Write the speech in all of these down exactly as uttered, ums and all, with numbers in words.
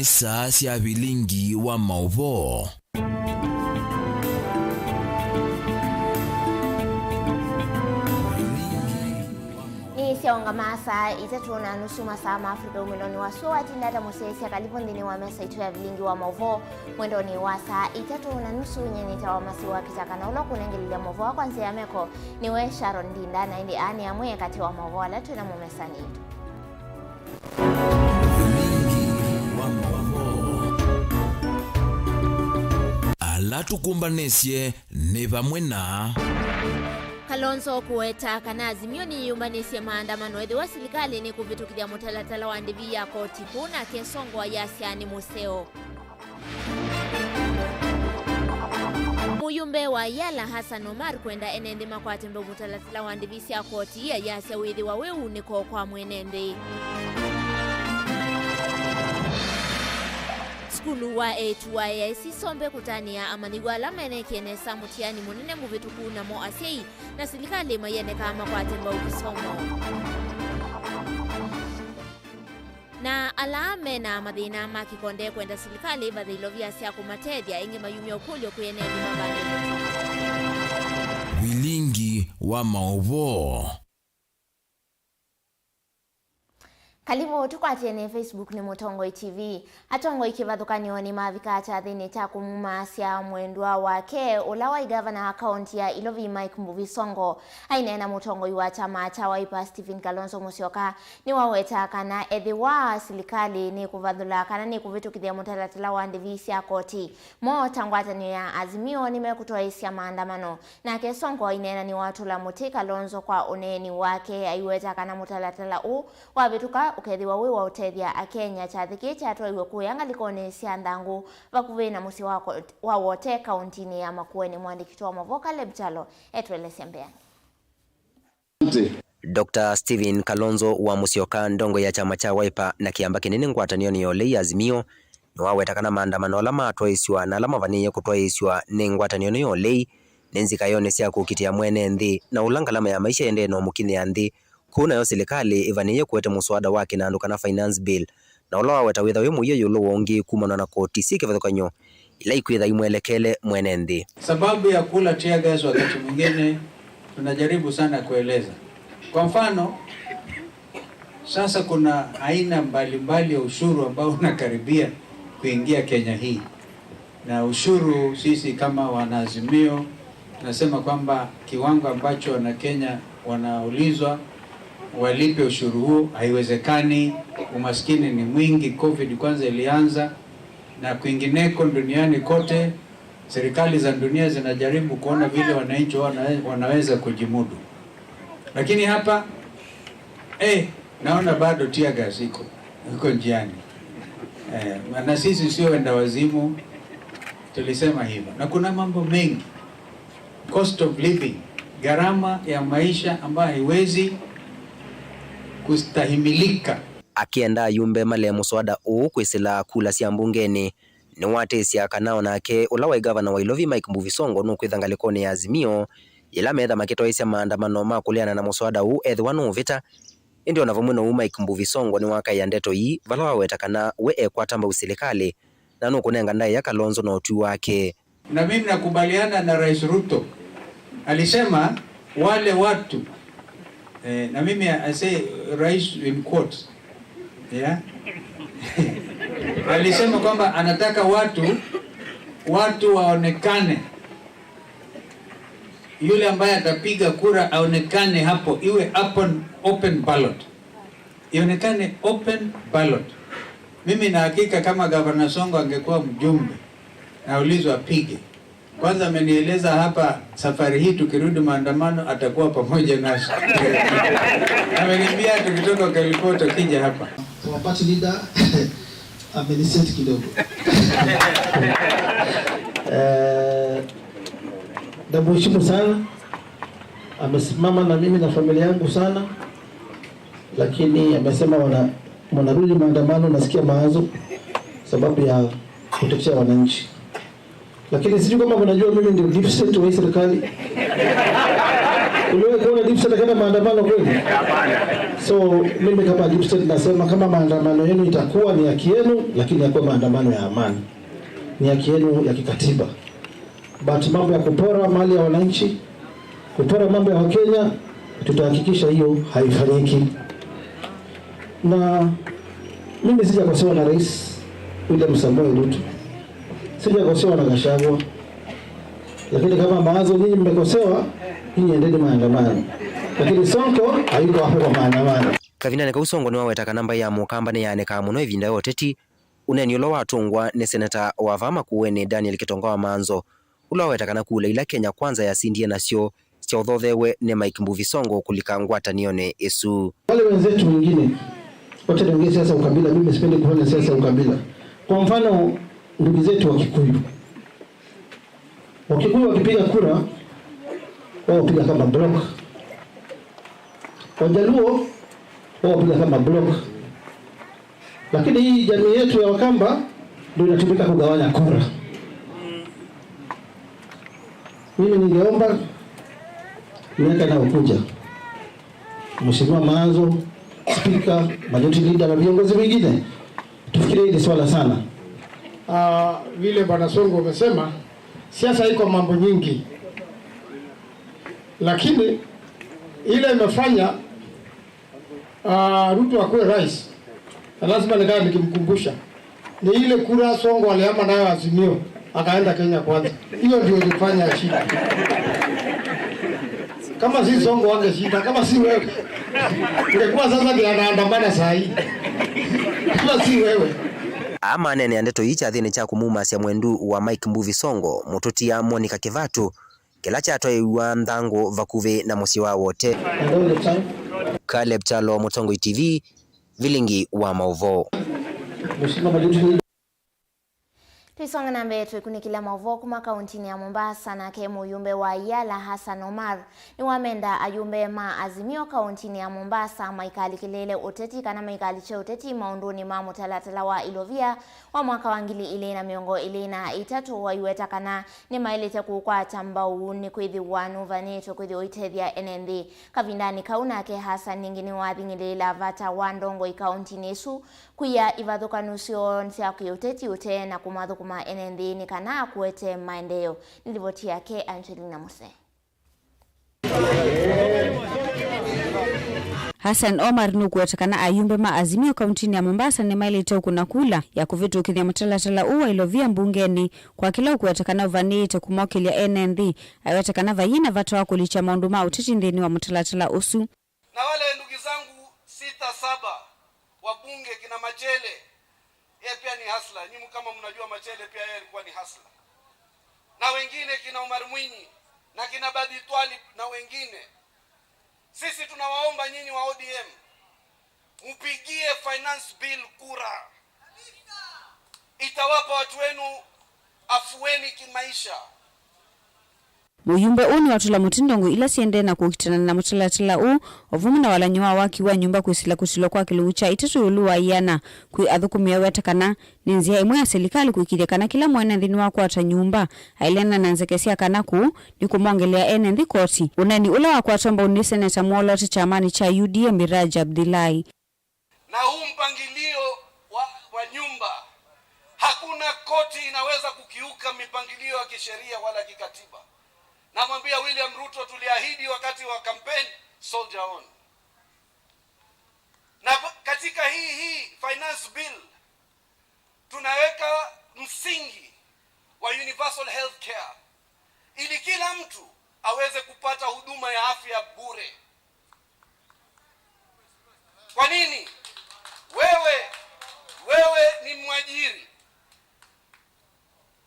Saa sya vilingi wa maũvoo. Nĩ syaũngama saa itatũ na nusu masaa ma Afrika umĩlonĩ wa sua watinda ta mũsyaĩĩsya. Kalivu nthĩnĩ wa mesa itũ ya vilingi wa maũvoo. Mwendonĩ wa saa itatũ na nusu, nyie nĩtawa Masi wa Kĩtaka, na ũla ũkũnengelelya maũvoo kwa nzĩa ya meko nĩwe Sharon Ndinda, na ĩndĩ aa nĩ amwe katĩ wa maũvoo ala twĩ namo mesanĩ itũ. Vilingi wa maũvoo. Ala tũkũmbanĩsye nĩ vamwe na Kalonzo kũweta kana Azimio nĩyĩũmbanĩsye maandamano ethĩwa silikalĩ nĩkũvĩtũkĩthya mũtalatala wa ndĩvi ya koti kũu, nake Sonko ayasya nĩ mũseo. Mũyũmbe wa Yala Hassan Omar kwenda ene nthĩ makwate mbau mũtalatala wa ndĩvi sya koti ayasya wĩthĩwa wĩ unĩko kwa mwene nthĩ. Sukulu wa eĩtu wa A I C Sombe kũtanĩa amanyĩw'a ala meneekie nesa mũtiani mũnene mũvĩtũku, namo asyai na silikalĩ maiendekaa makwate mbau kĩsomo. Na ala me na mathĩna ma kĩkonde kwenda silikalĩ ĩvathe ilovia sya kũmatethya, ĩngĩ mayumya ũkũlyo kwĩ ene nthĩ mavande mĩtĩ. Vilingi wa maũvoo. Kalivu, tũkwatĩe nĩ Facebook nĩ Mũtongoi T V. Atongoi kĩvathũkany'o nĩmavika kyathĩnĩ kya kũmumaasya mwendwa wake, ũla waĩ ngavana wa kaũnti ya Ilovi, Mike Mbuvi Sonko. Aineena mũtongoi wa kyama kya Wiper, Stephen Kalonzo Musyoka, nĩwaweta kana ethĩwa silikalĩ nĩkũvathũla kana nĩkũvĩtũkĩthya mũtalatala wa ndĩvi sya koti, mo ta ngwatanĩo ya Azimio nĩmekũtwaĩĩsya maandamano. Nake Sonko aineena nĩwatũla mũtĩ Kalonzo kwa ũneeni wake, aiweta kana mũtalatala ũũ wavĩtũka ũkethĩwa wĩ wa ũtethya Akenya. Kyathĩ kĩĩ kyatwaiwe kũya ngalĩkonĩ sya Nthangũ, vakuvĩ na mũsyĩ wa Ko-, wa Wote, kaũntinĩ ya Makueni. Mwandĩki witũ wa maũvoo Caleb Kyalo etũelesya mbee. Doctor Stephen Kalonzo wa Musyoka, ndongoi ya kyama kya Wiper na kĩamba kĩnene ngwatanĩonĩ ya ũlei ya Azimio, nĩwaweta kana maandamano ala matwaĩĩsw'a na ala mavanĩĩe kũtwaĩĩsw'a nĩ ngwatanĩo ĩno ya ũlei nĩ nzika ĩonĩ sya kũkitĩa mwene nthĩ, na ũla ngalama ya maisha ĩendee na ũmũkinyĩa nthĩ, kũu nayo silikalĩ ĩvanĩĩe kũete mũswada wa kĩnandũ kana finance bill, na ũla waweta wĩtha wĩ mũio ĩũlũ wa ũngĩ kumana na koti syĩ kĩvathũkany'o ila ikwĩtha imwelekele mwene nthĩ. Sababu ya kula tear gas wakati mwingine tunajaribu sana kueleza. Kwa mfano, sasa kuna aina mbalimbali ya ushuru ambao unakaribia kuingia Kenya hii. Na ushuru, sisi kama wanaazimio, tunasema kwamba kiwango ambacho Wanakenya wanaulizwa walipe ushuru huu haiwezekani. Umaskini ni mwingi, covid kwanza ilianza, na kwingineko duniani kote, serikali za dunia zinajaribu kuona vile wananchi wana-, wanaweza kujimudu. Lakini hapa, eh, naona bado tear gas iko, iko njiani. Eh, na sisi sio wenda wazimu, tulisema hivyo. Na kuna mambo mengi. Cost of living, gharama ya maisha ambayo haiwezi kustahimilika. Akĩenda ayumbe malee mũswada ũũ kwĩsĩla kula sya mbungenĩ, nĩwatĩsya kana onake ũla waĩ ngavana wa Ilovi Mike Mbuvi Sonko nũkwĩtha ngalĩkonĩ ya Azimio yĩla meetha makĩtwaĩĩsya maandamano ma kũleana na mũswada ũũ ethĩwa nũũvĩta. Ĩndĩ ona vamwe na ũu, Mike Mbuvi Sonko nĩwakaĩa ndeto ii vala waweta kana we ekwata mbau silikalĩ na nũkũnenga ndaĩa Kalonzo na ũtwi wake. Na mimi nakubaliana na Rais Ruto. Alisema wale watu, eh, na mimi I say Rais in quotes. Yeah. Alisema kwamba anataka watu, watu waonekane. Yule ambaye atapiga kura aonekane hapo, iwe open, open ballot. Ionekane open ballot. Mimi na hakika kama Gavana Sonko angekuwa mjumbe, naulizwa apige. Kwanza amenieleza hapa, safari hii tukirudi maandamano atakuwa pamoja nasi. Ameniambia tukitoka Kalipot akija hapa. Our party leader ameniseti kidogo. Eh, namheshimu sana. Amesimama na mimi na familia yangu sana. Lakini amesema wana-, wanarudi maandamano, nasikia mawazo sababu ya kutetea wananchi. Lakini sijui kama mnajua mimi ndio deep state wa hii serikali. Uliwahi kuona Gipstet akaenda maandamano kweli? So mimi kama Gipstet nasema kama maandamano yenu itakuwa, ni haki yenu, lakini yakuwe maandamano ya amani, ni haki yenu ya kikatiba. But mambo ya kupora mali ya wananchi, kupora mambo ya Wakenya, tutahakikisha hiyo haifanyiki. Na mimi sijakosewa na Rais William Samoei Ruto, sijakosewa na Gachagua, lakini kama mawazo nyinyi mmekosewa, nyinyi endeni maandamano, lakini Sonko hayuko hapo kwa maandamano. Kavindanĩ kau, Sonko nĩwaweta kana mbaĩ ya Mũkamba nĩyaanĩkaa mũno ĩvinda ya ũteti, ũneeni ũla watũngwa nĩ seneta wa vaa Makueni, Daniel Kitonga wa Manzo, ũla waweta kana kula ila Kenya Kwanza yasindie nasyo syaũthothewe nĩ Mike Mbuvi Sonko kũlika ngwatanĩonĩ ĩsu. Wale wenzetu wengine, wacha niongee siasa ya ukabila, mimi sipendi kufanya siasa ya ukabila. Kwa mfano, ndugu zetu wa Kikuyu, Wakikuyu wakipiga kura, wao hupiga kama block. Wajaluo, wao hupiga kama block. Lakini hii jamii yetu ya Wakamba ndio inatumika kugawanya kura. Mimi ningeomba miaka inayokuja, Mheshimiwa Manzo, Spika, Majority Leader na viongozi wengine, tufikirie hili swala sana. Ah, vile Bwana Sonko umesema, siasa iko mambo nyingi, lakini ile imefanya, ah, Ruto akuwe rais, na lazima nikae nikimkumbusha, ni ile kura Sonko aliama nayo Azimio, akaenda Kenya Kwanza. Hiyo ndio ilifanya ashinde. Kama si Sonko angeshinda, kama si wewe. Ingekuwa sasa ndio anaandamana saa hii. Kama si wewe. Aa maneenea ndeto ii kyathĩnĩ kya kũmumasya mwendu wa Mike Mbuvi Sonko, mũtũtia Monica Kĩvatũ, kĩla kyatwaĩw'a nthangũ vakuvĩ na mũsyĩ wa Wote. Caleb Kyalo, Mũtongoi T V, vilingi wa maũvoo. Tũisonga na mbee, twĩkunĩkĩla maũvoo kuma kauntinĩ ya Mombasa. Nake mũyũmbe wa Yala, Hassan Omar, nĩwamenda ayũmbe ma Azimio kauntinĩ ya Mombasa maikalikĩlĩĩle ũteti kana maikalikye ũteti maũndũnĩ ma mũtalatala wa ilovia wa mwaka wa ngili ilĩ na mĩongo ĩlĩ na ĩtatũ, waiweta kana nĩmaĩlĩte kũũkwata mbau nĩkwĩthĩwa nũvanĩtwe kwĩthĩwa ũitethya ene nthĩ. Kavindanĩ kau nake Hassan ningĩ nĩwathing'ĩlĩĩla vata wa ndongoi kauntinĩ ĩsu kwia ivathũkany'o syoo sya kĩũteti ũtee na kũmathũkũma ene nthĩ nĩ kana kũete maendeeo. Nĩ livoti yake Angelina Muse. Hassan Omar nũkũweta kana ayumbe ma Azimio kauntinĩ ya Mombasa nĩmaĩlĩte ũkũna kula ya kũvĩtũkĩthya mũtalatala ũũ wa ilovia mbungenĩ kwa kĩla ũkũweta kana ũvanĩĩte kũmokĩlya ene nthĩ. Aiweta kana vaiĩ na vata wa kũlikya maũndũ ma ũteti nthĩnĩ wa mũtalatala ũsu. Na wale ndugu zangu sita saba wa bunge, kina Machele, yeye pia ni hustler. Nyinyi kama mnajua Machele pia yeye alikuwa ni hustler. Na wengine kina Omar Mwinyi, na kina Badi Twalib na wengine. Sisi tunawaomba nyinyi wa O D M, mupigie finance bill kura. Itawapa watu wenu afueni kimaisha. Mũyumbe ũũ nĩwatũla mũtĩ ndongoi ila siendee na kũkitana na mũtalatala ũũ, o vamwe na walany'o wa waki wa nyũmba kwĩsĩla kũtilwa kwa kĩlungu kya itatũ ĩũlũ wa ĩana kwĩ athũkũmi, aweta kana nĩ nzĩa ĩmwe ya silikalĩ kũĩkĩĩthya kana kĩla mwene nthĩ nĩwakwata nyũmba aĩlena na nzeke sya kana kũu nĩ kũmongelea ene nthĩ koti. Ũneeni ũla wakwatwa mbau nĩ seneta mwoloote kyamanĩ kya U D A, Miraji Abdullahi. Na huu mpangilio wa, wa nyumba, hakuna koti inaweza kukiuka mipangilio ya kisheria wala kikatiba. Namwambia William Ruto, tuliahidi wakati wa campaign, soldier on. Na b-, katika hii, hii finance bill, tunaweka msingi wa universal health care ili kila mtu aweze kupata huduma ya afya bure. Kwa nini? Wewe, wewe ni mwajiri.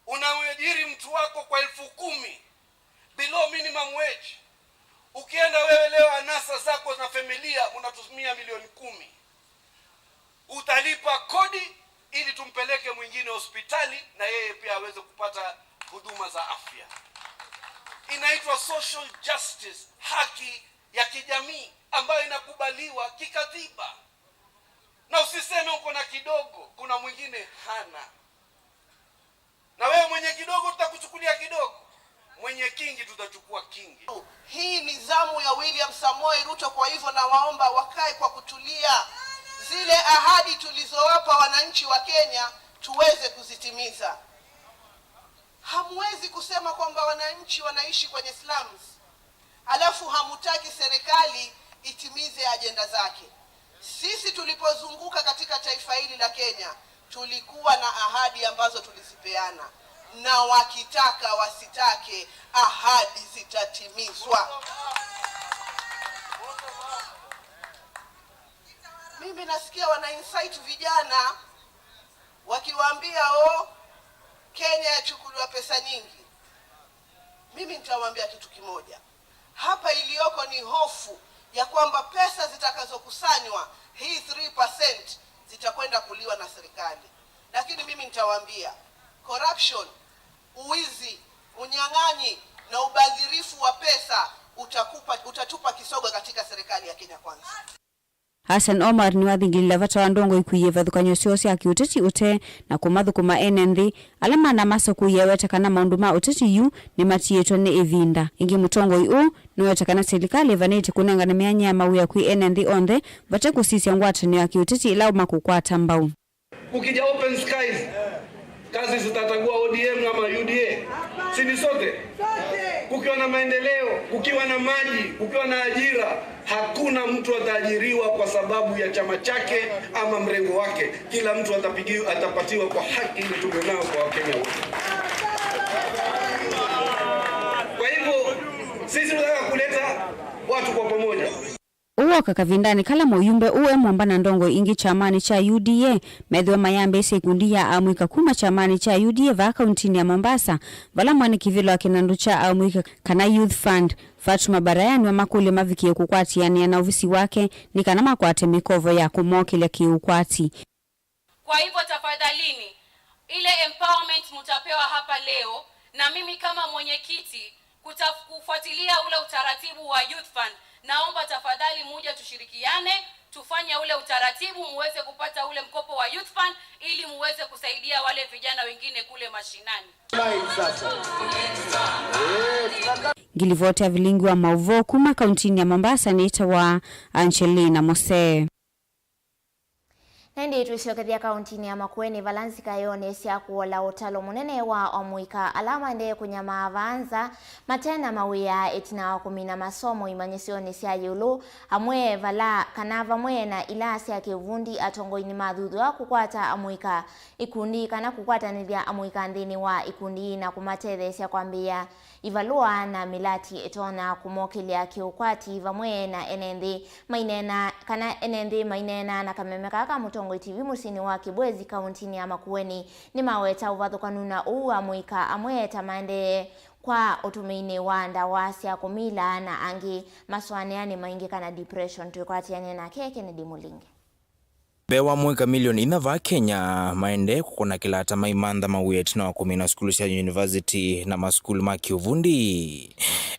Unamwajiri mtu wako kwa elfu kumi, below minimum wage. Ukienda wewe leo anasa zako na familia, unatumia milioni kumi. Utalipa kodi ili tumpeleke mwingine hospitali na yeye pia aweze kupata huduma za afya. Inaitwa social justice, haki ya kijamii ambayo inakubaliwa kikatiba. Na usiseme uko na kidogo, kuna mwingine hana. Na wewe mwenye kidogo, tutakuchukulia kidogo. Mwenye kingi tutachukua kingi. Hii ni zamu ya William Samoei Ruto, kwa hivyo nawaomba wakae kwa kutulia. Zile ahadi tulizowapa wananchi wa Kenya tuweze kuzitimiza. Hamwezi kusema kwamba wananchi wanaishi kwenye slums, alafu hamutaki serikali itimize ajenda zake. Sisi tulipozunguka katika taifa hili la Kenya, tulikuwa na ahadi ambazo tulizipeana, na wakitaka wasitake, ahadi zitatimizwa. Mimi nasikia wana incite vijana wakiwaambia, "Oh, Kenya yachukuliwa pesa nyingi." Mimi nitawaambia kitu kimoja. Hapa iliyoko ni hofu ya kwamba pesa zitakazokusanywa, hii three percent, zitakwenda kuliwa na serikali. Lakini mimi nitawaambia, corruption, uwizi, unyang'anyi na ubadhirifu wa pesa utakupa, utatupa kisogo katika serikali ya Kenya Kwanza. Hassan Omar nĩwathingĩlĩla vata wa ndongoi kwĩyĩa ivathũkany'o syoo sya kĩũteti ũtee na kũmathũkũma ene nthĩ ala manamasa kũiya. Eweta kana maũndũ ma ũteti yu nĩmatiĩtwe nĩ ĩvinda. Ĩngĩ mũtongoi ũũ nĩweta kana silikalĩ ĩvanĩtye kũnengane myanya ya mawĩa kwĩ ene nthĩ onthe vate kũsisya ngwatanĩo ya kĩũteti ĩla makũkwata mbau. Kukija open skies, kazi tutatagua O D M ama U D A, si ni sote? Kukiwa na maendeleo, kukiwa na maji, kukiwa na ajira, hakuna mtu ataajiriwa kwa sababu ya chama chake ama mrengo wake. Kila mtu atapigi, atapatiwa kwa haki ile tulionayo kwa Wakenya wote. Kwa hivyo sisi tunataka kuleta watu kwa pamoja. Ũũ woka kavindanĩ kala mũyumbe ũũ e mũmba na ndongoi ingĩ kyamanĩ kya U D A methĩwa mayambĩĩsya ikundi ya amũika kuma kyamanĩ kya U D A vaa kauntinĩ ya Mombasa, vala mwene kĩvĩla wa kĩnandũ kya amũika kana Youth Fund, Fatuma Baraya, nĩwamakũlya mavikĩe kũkwatĩanĩa na ovisi wake nĩ kana makwate mĩkovo ya kũmookĩlya kĩũkwati. Kwa hivyo tafadhalini, ile empowerment mtapewa hapa leo, na mimi kama mwenyekiti kufuatilia ule utaratibu wa Youth Fund, naomba tafadhali muje tushirikiane, tufanye ule utaratibu, muweze kupata ule mkopo wa Youth Fund ili muweze kusaidia wale vijana wengine kule mashinani. Ngilivoti ya vilingi wa mauvoo kuma kauntinĩ ya Mombasa nĩtawa Angelina Mose. Na ĩndĩ twĩsyokethya kauntinĩ ya Makueni, vala nzika yoneesya kũola ũtalo mũnene wa amũika ala maendee kũnyamaa vaa nza mate na mawĩa ĩtina wa kũmina masomo imanyĩsyonĩ sya ĩũlũ, amwe vala kana vamwe na ila sya kĩuvundi. Atongoi nĩmathuthw'a kũkwata amũika ikundi kana kũkwatanĩthya amũika nthĩnĩ wa ikundi na kũmatetheesya kwambĩĩa ivalũa na mĩlati ĩtonya kũmokĩlya kĩũkwati vamwe na ene nthĩ maineena, kana ene nthĩ maineena na kameme kaa ka Mũtongoi T V mũsyĩnĩ wa Kibwezi, kauntinĩ ya Makueni, nĩmaweta ũvathũkanu na ũu amũika amwe ta maendee kwa ũtũmĩinĩ wa ndawa sya kũmila na angĩ masũanĩanĩ maingĩ kana depression. Twĩkwatĩanĩa nake Kennedy Mũlingi. Mbee wa amũika milioni inya vaa Kenya maendee kũkũna kĩlata maimantha mawĩa ĩtina wa kũmina sukulu sya yunivasiti na masukulu ma kĩuvundi.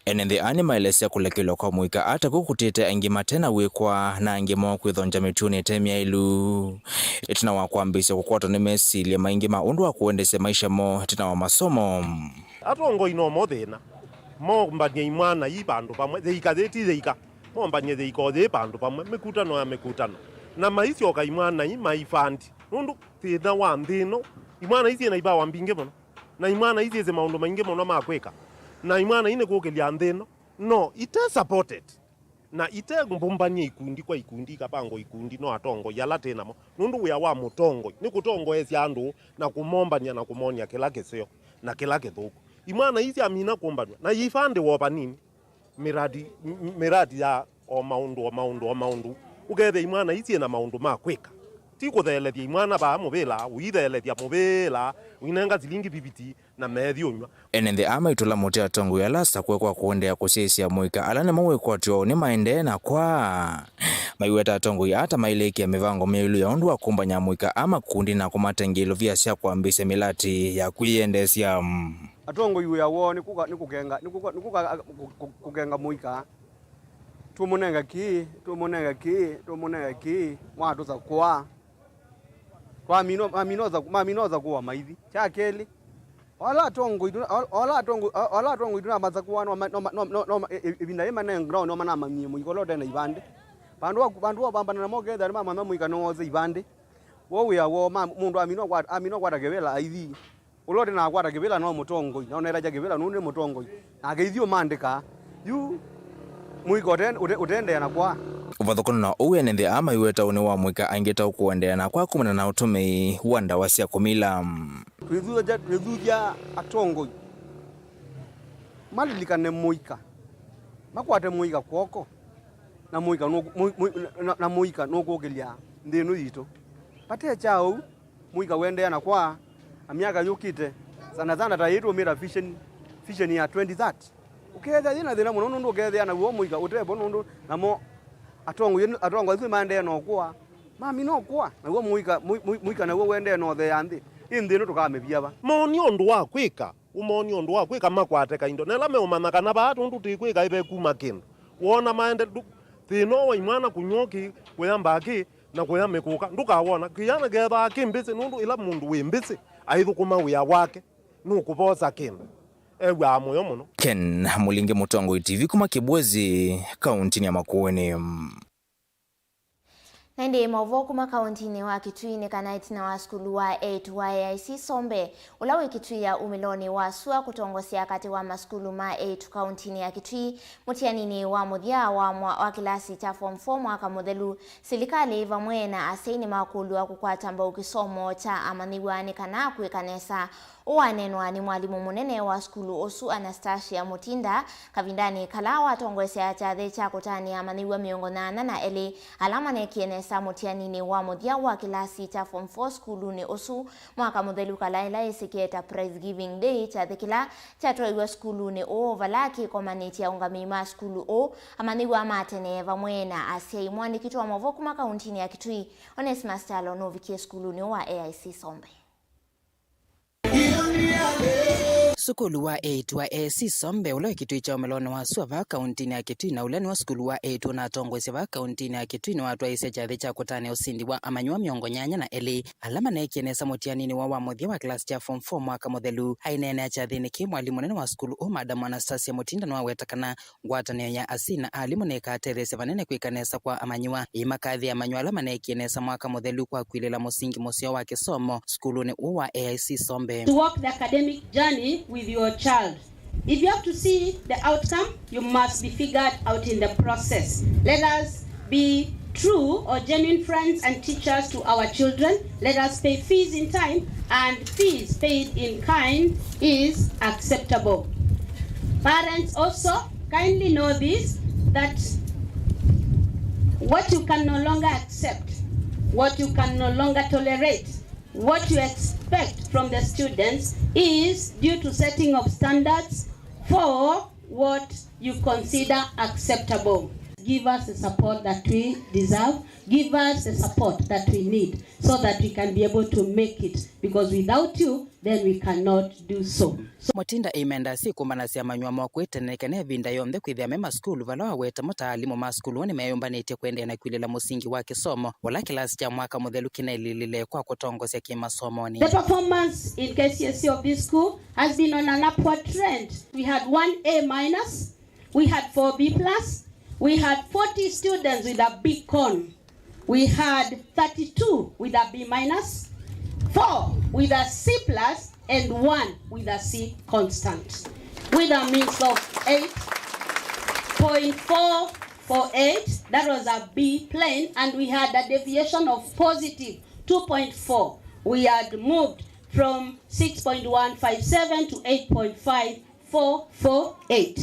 Ene nthĩ aa nĩmaelesya kũlekelwa kwa amũika ata kũkũtĩte aingĩ mate na wĩkwa na angĩ moo kwĩthongya mĩtũonĩ ĩte myaĩlu. Ĩtina wa kwambĩĩsya kũkwatwa nĩ mesilya maingĩ ma ũndũ wa kũendesya maisha moo ĩtina wa masomo. Atongoi no mo thĩna, mombany'e imwana ii vandũ vamwe, yĩika yĩ ti yĩika. Mombany'e yĩika o yĩ vandũ vamwe, mĩkutano ya mĩkutano, na maisyoka imwana ii maifandi, nũndũ thĩna wa nthĩ ĩno, imwana ii syĩ na ivawa mbingĩ mũno, na imwana ii syĩsĩ maũndũ maingĩ mũno ma kwĩka, na imwana ii nĩ kũkĩlya nthĩ ĩno no ite supported, na ite mbũmbany'e ikundi kwa ikundi, ikavangwa ikundi no atongoi ala twĩ namo, nũndũ wĩa wa mũtongoi nĩ kũtongoesya andũ na kũmombany'a na kũmony'a kĩla kĩseo na kĩla kĩthũku. Imwana ii syamina kũmbanw'a na iivandĩwa o vanini, mĩradi, m-, mĩradi ya o maũndũ, o maũndũ, o maũndũ. Ũkethĩa imwana ii syĩ na maũndũ ma kwĩka, ti kũtheelethya imwana vaa mũvĩla, ũitheelethya mũvĩla, ũinenga silingi viviti na methi ũnyw'a. Ene nthĩ aa maitũla mũtĩ atongoi ala asakũe kwa kũendeea kũsyaĩĩsya amũika ala nĩmo wĩkwatyo nĩmaendee na kwa. Maiweta atongoi aa ta mailĩkĩa mĩvango myaĩlu ya ũndũ wa kũmbany'a amũika aa makundi na kũmatengea ilovia sya kwambĩĩsya mĩlati ya kwĩyendeesya. Atongoi wĩa woo nĩ kũka, nĩ kũkenga, nĩ kũka, nĩ kũka, kũ-, kũ-, kũkenga mũika. Tũmũnenge kĩĩ, tũmũnenge kĩĩ, tũmũnenge kĩĩ, mwatũsakũa. Twamina, mamina ũsakũ-, mamina ũsakũa maithi. Kya kelĩ, Ala atongoi tu, ala atongoi, ala atongoi tu na mathakwa no ma-, no ma-, no, no, no, ĩ-, ĩ-, ĩvinda yĩ mane ground no manamanyie mũika ũla ũte na ivandĩ. Vandũ wa, vandũ wa pambana namo ketha nĩ mamanya mũika nĩ wose ivandĩ. Wo wĩa woo ma, mũndũ amina kwata, amina kwata kĩvĩla aithi. Ũla ũte na kwata kĩvĩla no mũtongoi, na ũnetaja kĩvĩla nũndũ nĩ mũtongoi. Nake ithyĩ ũmandĩkaa. Yu mũika ũte-, ũte-, ũtendea na kwa. Ũvathũkano na ũu, ene nthĩ aa maiweta ũnĩ wa mũika aingĩ ta ũkũendeea na kwa kumana na ũtũmĩi wa ndawa sya kũmila. Twĩthuthya, twĩthuthya atongoi malilikane mũika, makwate mũika kw'oko, na mũika nũ-, mũ-, mũ-, na, na mũika nũkũkĩlya nthĩ ĩno yitũ. Vate kya ũu, mũika ũendeea na kwa, na myaka yũkĩte, sana sana ta ĩĩ tũũmĩta vision, vision ya twenty thirty. Ũkeethĩa yĩ na thĩna mũno nũndũ ũkeethĩa naw'o mũika ũtevo nũndũ namo atongoi, atongoi asu maendee na ũkũa, mamina ũkũa, naw'o mũika, mũ-, mũ-, mũika naw'o ũendee na ũtheea nthĩ. Ĩ nthĩ ĩno tũkamĩvia va? Monie ũndũ wa kwĩka, ũmonie ũndũ wa kwĩka makwate kaindo. Na ĩla meũmanya kana vaa tũndũ tĩkwĩka ĩvekuma kĩndũ. Wona maende ndũ-, thĩna wa imwana kũnyw'a ũkĩ, kũya mbakĩ, na kũya mĩkũka. Ndũkawona, kĩana kethaa kĩ mbĩsĩ nũndũ ĩla mũndũ wĩ mbĩsĩ aithũkũma wĩa wake, nũkũvosa kĩndũ. Ew'aa mũyo mũno. Ken Mũlingi, Mũtongoi T V kuma Kĩbwezi, kauntinĩ ya Makueni. Na ĩndĩ maũvoo kuma kauntinĩ wa Kitui nĩ kana ĩtina wa sukulu wa eight wa A I C Sombe, ũla wĩ Kitui ya umĩlonĩ wa sua kũtongosya katĩ wa masukulu ma eight kauntinĩ ya Kitui, mũtianinĩ wa mũthya wa mwa-, wa kĩlasi kya form four mwaka mũthelu, silikalĩ vamwe na asyai nĩmakũlw'a kũkwata mbau kĩsomo kya amanyĩw'a nĩ kana kwĩka nesa. Ũũ waneenwa nĩ mwalimũ mũnene wa sukulu ũsu, Anastasia Mutinda, kavindanĩ kala watongoesya kyathĩ kya kũtanĩa amanyĩw'a mĩongo nyanya na elĩ ala maneekie nesa mũtianinĩ wa mũthya wa kĩlasi kya form four sukulunĩ ũsu mwaka mũthelu, kala ĩla yĩsĩkĩe ta Prize Giving Day, kyathĩ kĩla kyatwaiwe sukulunĩ ũũ, vala kĩkomanĩtye aũngamĩi ma sukulu ũũ, amanyĩw'a ma tene, vamwe na asyai. Mũandĩki witũ wa maũvoo kuma kauntinĩ ya Kitui, Onesmus Kyalo, nũvikie sukulunĩ ũũ wa A I C Sombe. Sukulu wa eight wa A I C Sombe, ũla wĩ Kitui kya umĩlonĩ wa sua vaa kauntinĩ ya Kitui, na ũla nĩw'o sukulu wa eight ũnatongoesya vaa kauntinĩ ya Kitui, nĩwatwaĩĩsye kyathĩ kya kũtanĩa ũsindi wa amanyĩw'a mĩongo nyanya na elĩ ala maneekie nesa mũtianinĩ woo wa mũthya wa kĩlasi kya form four mwaka mũthelu. Aineenea kyathĩnĩ kĩĩ, mwalimũ mũnene wa sukulu ũũ, Madam Anastasia Mutinda, nĩwaweta kana ngwatanĩo ya asyai na alimũ nĩĩkatetheesya vanene kwĩka nesa kwa amanyĩw'a. Ĩĩ, makathĩa amanyĩw'a ala maneekie nesa mwaka mũthelu kwa kwilĩla mũsingi mũseo wa kĩsomo sukulunĩ ũũ wa A I C Sombe. To walk the academic journey with your child. If you have to see the outcome, you must be figured out in the process. Let us be true or genuine friends and teachers to our children. Let us pay fees in time, and fees paid in kind is acceptable. Parents also kindly know this, that what you can no longer accept, what you can no longer tolerate, what you expect from the students is due to setting of standards for what you consider acceptable. Give us the support that we deserve. Give us the support that we need so that we can be able to make it, because without you, then we cannot do so. So Mutinda aimendaa syĩkũmbanasya amanyĩw'a moo kwĩ tene nĩ kana ĩvinda yonthe kwĩthĩa me masukulu, vala waweta mo ta alimũ ma sukulu ũũ nĩmeyũmbanĩtye kũendeea na kwilĩla mũsingi wa kĩsomo ũla kĩlasi kya mwaka mũthelu kĩnailĩlĩle kwa kũtongosya kĩmasomonĩ. The performance in K C S E of this school has been on an upward trend. We had one A minus, we had four B plus, we had forty students with a B con, we had thirty-two with a B minus, four with a C plus, and one with a C constant, with a means of eight point four four eight. That was a B plain, and we had a deviation of positive two point four. We had moved from six point one five seven to eight point five four four eight.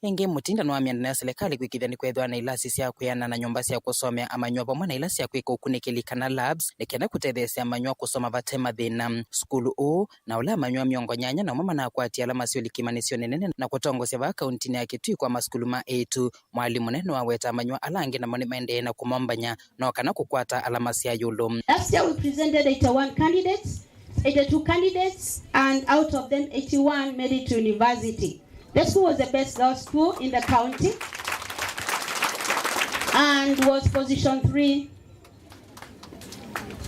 Ĩngĩ, Mutinda nĩwamina nĩ silikalĩ kwĩkĩĩthya nĩkwĩthĩwa na ilasi sya kwĩanana na nyũmba sya kũsomea amanyĩw'a vamwe na ila sya kwĩka ũkunĩkĩli kana labs, nĩ kenda kũtetheesya amanyĩw'a kũsoma vate mathĩna. Sukulu ũũ na ũla amanyĩw'a mĩongo nyanya na ũmwe manakwatie alama sya ũliki manyĩsyonĩ nene na kũtongosya vaa kauntinĩ ya Kitui kwa masukulu ma eĩtu. Mwalimũ mũnene nĩwaweta amanyĩw'a ala angĩ namo nĩmaendee na kũmombany'a no kana kũkwata alama sya ĩũlũ. Last year we presented eighty-one candidates, eighty-two candidates, and out of them eighty-one made it to university. The school was the best girls school in the county and was position three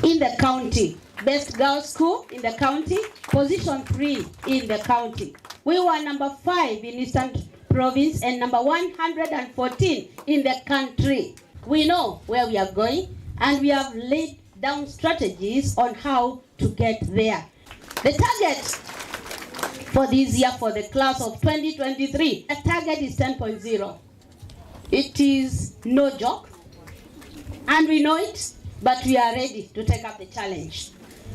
in the county. Best girls school in the county, position three in the county. We were number five in Eastern Province and number one hundred and fourteen in the country. We know where we are going and we have laid down strategies on how to get there. The target for this year for the class of twenty twenty-three, the target is ten point zero. It is no joke, and we know it, but we are ready to take up the challenge.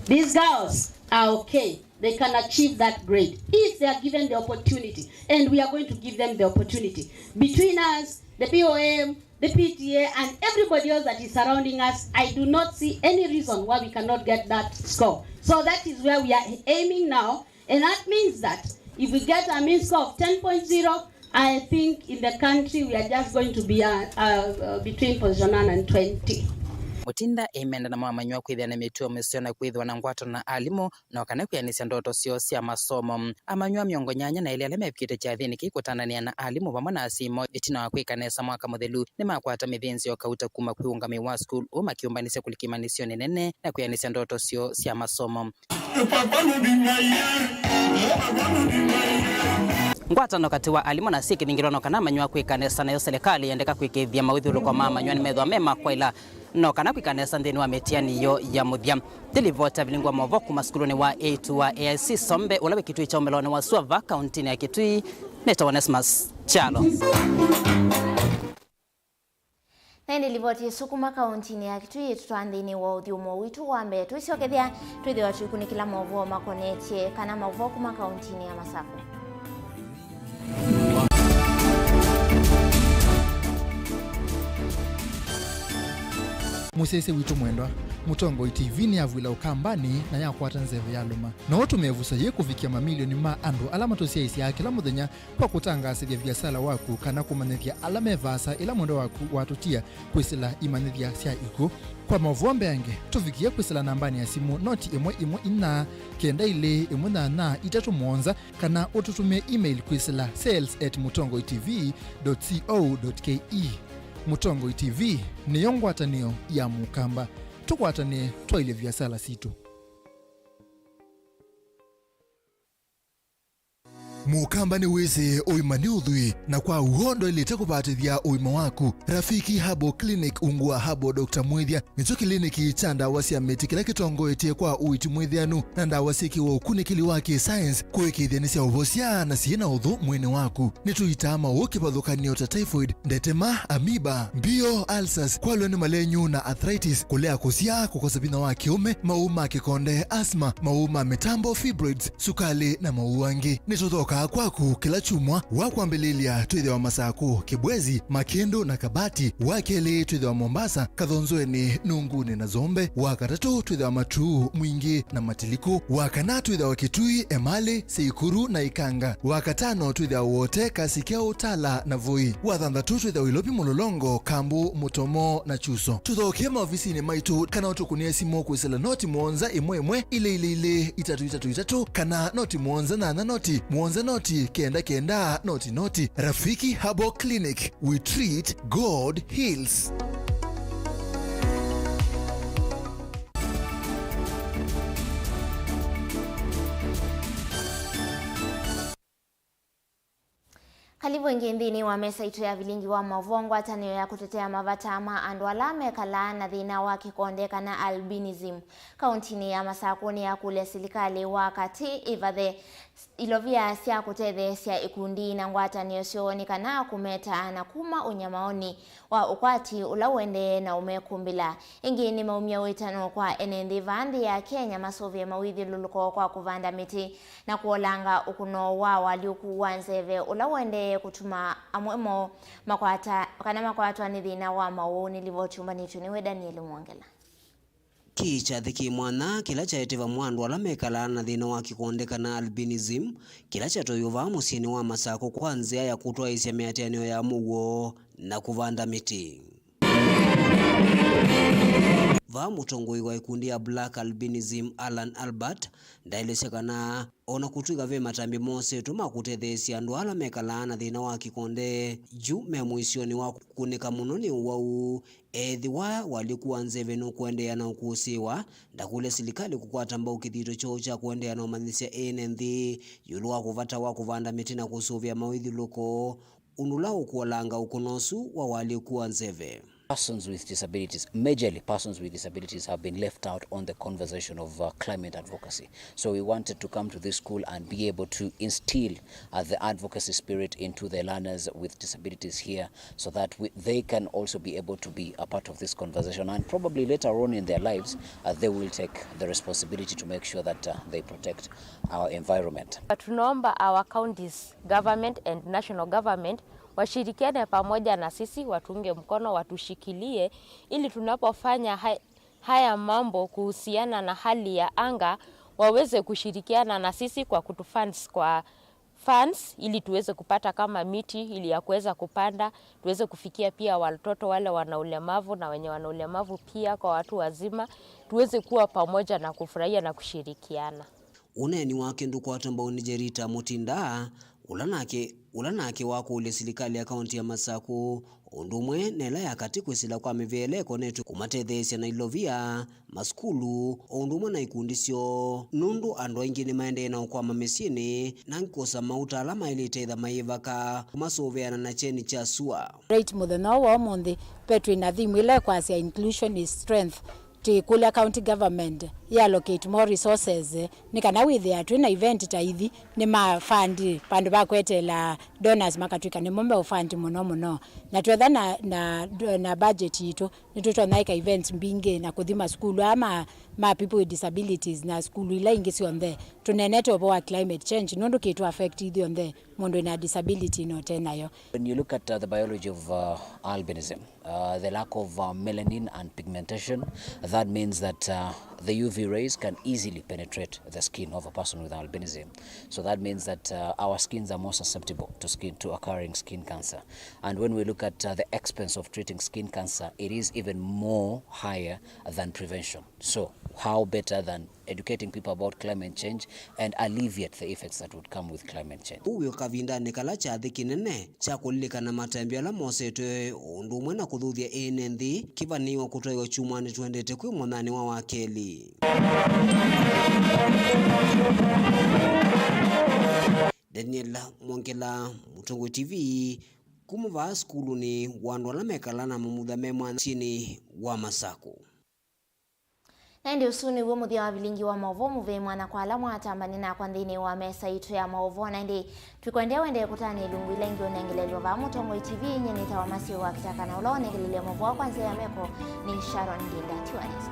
These girls are okay. They can achieve that grade if they are given the opportunity, and we are going to give them the opportunity. Between us, the P O M, the P T A, and everybody else that is surrounding us, I do not see any reason why we cannot get that score. So that is where we are aiming now. And that means that if we get a mean score of ten point zero, I think in the country we are just going to be uh, uh, uh, between position one and twenty. Mutinda aimenda na mamanywa kwĩthĩa na mĩtuo mĩseo na kwĩthĩwa na ngwato na alimũ, no kana kwĩanĩsya ndoto syoo sya masomo. Amanywa mĩongo nyanya na elĩ ala mevikĩte kyathĩnĩ kĩĩ kũtananĩa na alimũ vamwe na asyai moo ĩtina wa kwĩka nesa mwaka mũthelu nĩmakwata mĩthĩnzĩo kauta kuma kwĩ ũngamĩi wa sukulu ũũ makĩũmbanĩsya kũlika imanyĩsyonĩ nene na kwĩanĩsya ndoto syoo sya masomo. Ngwatano katĩ wa alimũ na syĩ kĩthingĩlo no kana amanywa kwĩka nesa nayo silikalĩ yendeka kwĩkĩĩthya mawĩthyũlũko ma amanywa nĩmethĩwa me ma kwaĩla no kana kwĩka nesa nthĩnĩ wa mĩtiani yoo ya mũthya. Ndilivota vilingwa mova kuma sukulunĩ wa A two wa A I C Sombe ũla wĩ Kitui kya ũmĩlonĩ wa sua va kauntinĩ ya Kitui. Nĩtawa Onesmus Kyalo. Na ĩndĩ livoti ĩsu kuma kauntinĩ ya Kitui ĩtũtwaa nthĩnĩ wa ũthyũmũo witũ wa mbee. Twĩsyokethya, twĩthĩwa tũikunĩkĩla maũvoo makonetye kana maũvoo kuma kauntinĩ ya Masakũ. Mũsyaĩĩsya witũ mwendwa, Mũtongoi T V nĩyavw'ĩla Ũkambanĩ na yakwata nzeve yalũma. No ũtũme ĩvuso yĩĩ kũvikĩa mamilioni ma andũ ala matũsyaĩĩsyaa kĩla mũthenya kwa kũtangaasĩthya viasala waku kana kũmanyĩthya ala me vaasa ĩla mwendwa waku watũtia kwĩsĩla imanyĩthya sya ikw'ũ. Kwa maũvoo mbeange, tũvikĩe kwĩsĩla nambanĩ ya simũ noti ĩmwe ĩmwe inya kenda ilĩ ĩmwe nyanya itatũ mũonza, kana ũtũtũmĩe email kwĩsĩla sales at mũtongoi T V dot co dot K E. Mũtongoi T V nĩyo ngwatanĩo ya Mũkamba. Tũkwatanĩe twaĩlye viasala sitũ. Mũkamba nĩwĩsĩ ũima nĩ ũthwii, na kwa w'o ndwaĩlĩte kũvatĩthya ũima waku. Rafiki Herbal Clinic ungu wa Herbal Doctor Mwĩthya nĩkyo kĩliniki kya ndawa sya mĩtĩ kĩla kĩtongoetye kwa ũiiti mwĩthĩanu na ndawa syĩkĩwe ũkunĩkĩli wa kĩ-science kũĩkĩĩthya nĩ sya ũvosya na syĩ na ũthũ mwĩĩnĩ waku. Nĩtũitaa maũũ kĩvathũkany'o ta typhoid, ndetema, amoeba, mbio, ulcers, kwalw'a nĩ malenyu na arthritis, kũlea kũsyaa, kũkosa vinya wa kĩũme, maũũ ma kĩkonde, asthma, maũũ ma mĩtambo, fibroids, sukalĩ, na maũũ angĩ. Nĩtũthokaa kwaku kĩla kyumwa. Wa kwambĩlĩlya twĩthĩawa Masakũ, Kĩbwezi, Makĩndũ na Kabati. Wa kelĩ twĩthĩawa Mombasa, Kathonzweni, Nungunĩ na Zombe. Wa katatũ twĩthĩawa Matuu, Mwingĩ na Matiliku. Wa kana twĩthĩawa Kitui, Emali, Seikuru na Ikanga. Wa katano twĩthĩawa Wote, Kasikeu, Tala na Voi. Wa thanthatũ twĩthĩawa Ilovi, Mũlolongo, Kambu, Mũtomo na Chuso. Tũthokee maovisinĩ maitũ kana ũtũkũnĩe simũ kwĩsĩla noti mũonza ĩmwe ĩmwe ilĩ ilĩ ilĩ itatũ itatũ itatũ kana noti mũonza nyanya noti mũonza noti kenda kenda noti noti. Rafiki Herbal Clinic, we treat, God heals. Kalivu ĩngĩ nthĩnĩ wa mesa itũ ya vilingi wa maũvoo. Ngwatanĩo ya kũtetea mavata ma andũ ala mekalaa na thĩna wa kĩkonde kana albinism kauntinĩ ya Masakũ nĩyakũlya silikalĩ wa katĩ ĩvathe ilovia sya kũtetheesya ikundi na ngwatanĩo syoo nĩ kana kũmetaa na kuma ũnyamaonĩ wa ũkwati ũla ũendee na ũmekũmbĩla. Ĩngĩ nĩmaumya wĩtano kwa ene nthĩ vaa nthĩ ya Kenya masũvĩe mawĩthyũlũlũko kwa kũvanda mĩtĩ na kũolanga ũkũno wa ũalyũku wa nzeve ũla ũendee kũtuma amwe moo makwata, kana makwatwa nĩ thĩna wa maũũ. Nĩ livoti yũmbanĩtw'e nĩwe Daniel Mwongela. Kĩĩ kyathĩ kĩ mwanya kĩla kyaete vamwe andũ ala mekalaa na thĩna wa kĩkonde kana albinism, kĩla kyatoiwe vaa mũsyĩnĩ wa Masakũ kwa nzĩa ya kũtwaĩĩsya mĩatĩanĩo ya mũuo na kũvanda mĩtĩ. Vaa mũtongoi wa ĩkundi ya Black Albinism, Alan Albert, ndaelesya kana o na kũtw'ĩka ve matambya mosetwe ma kũtetheesya andũ ala mekalaa na thĩna wa kĩkonde, yu me mũisyonĩ wa kũkũnĩka mũno nĩ ũwau. Ethĩwa ũalyũku wa nzeve nũkũendeea na ũkũsĩĩwa, ndakũlya silikalĩ kũkwata mbau kĩthito kyoo kya kũendeea na ũmanyĩsya ene nthĩ ĩũlũ wa kũvata wa kũvanda mĩtĩ na kũsũvĩa mawĩthyũlũlũko, ũndũ ũla ũkũolanga ũkũna ũsu wa ũalyũku wa nzeve. Persons with disabilities, majorly persons with disabilities, have been left out on the conversation of, uh, climate advocacy. So we wanted to come to this school and be able to instill, uh, the advocacy spirit into the learners with disabilities here, so that we, they can also be able to be a part of this conversation, and probably later on in their lives, uh, they will take the responsibility to make sure that, uh, they protect our environment. Tunaomba our counties government and national government washirikiane pamoja na sisi, watuunge mkono, watushikilie, ili tunapofanya hai-, haya mambo kuhusiana na hali ya anga, waweze kushirikiana na sisi kwa kutufunds kwa funds, ili tuweze kupata kama miti, ili ya kuweza kupanda, tuweze kufikia pia watoto wale wana ulemavu na wenye wana ulemavu pia, kwa watu wazima, tuweze kuwa pamoja na kufurahia na kushirikiana. Ũneeni wake ndũkwatwa mbau nĩ Jerita Mutinda, ũla nake, ũla nake wakũlya silikalĩ ya kaunti ya Masakũ, o ũndũ ũmwe na ĩla ya katĩ kwĩsĩla kwa mĩvĩa ĩla ĩkonetwe kũmatetheesya na ilovia, masukulu, o ũndũ ũmwe na ikundi syoo, nũndũ andũ aingĩ nĩmaendee na ũkwama mĩsyĩnĩ, na angĩ kwosa mauta ala maĩlĩte ĩtha mayĩvaka kũmasũvĩana na kyeni kya sua. Right, mũthenya ũũ wa ũmũnthĩ, ve twĩ na theme ĩla ĩkwasya Inclusion is Strength. Twĩkũlya county government yĩ allocate more resources, nĩ kana wĩthĩa twĩ na event ta ithi, nĩ ma fund, vandũ va kweteela donors makatw'ĩka nĩmo me fund mũno mũno. Na twetha na, na, na budget yitũ, nĩtũtonya ĩka events mbingĩ na kũthi masukulu aa ma, ma people with disabilities na sukulu ila ingĩ syonthe. Tũneenete ũvoo wa climate change, nũndũ kĩtũ affect ithyonthe, mũndũ wĩna disability na ũte nayo. When you look at, uh, the biology of, uh, albinism, uh, the lack of, uh, melanin and pigmentation, that means that, uh, the U V rays can easily penetrate the skin of a person with albinism. So that means that, uh, our skins are more susceptible to skin, to occurring skin cancer. And when we look at, uh, the expense of treating skin cancer, it is even more higher than prevention. So how better than educating people about climate change and alleviate the effects that would come with climate change. Ũu wĩ o kavindanĩ kala kyathĩ kĩnene kya kũlilikana matambya ala mosetwe, o ũndũ ũmwe na kũthuthya ene nthĩ kĩvanĩĩwa kũtwaĩwa kyumwanĩ tũendete kwĩ mũnyanĩ wa wakelĩ. Daniel Mwongela, Mũtongoi T V, kuma vaa sukulunĩ wa andũ ala mekalaa na mamutha me mwasyĩnĩ wa Masakũ. Na ĩndĩ ũsu nĩw'o mũthya wa vilingi wa maũvoo mũvei mwana kwa ala mwatambany'a nakwa nthĩnĩ wa mesa yitũ ya maũvoo. Na ĩndĩ tũikwendea wendee kũtana ilungu ila ingĩ ũnengelelw'a vaa Mũtongoi T V. Nyie nĩtawa Masiu wa Kitaka, na ũla ũnengelelya maũvoo kwa nzĩa ya meko nĩ Sharon Ndinda. Tiwa nesa.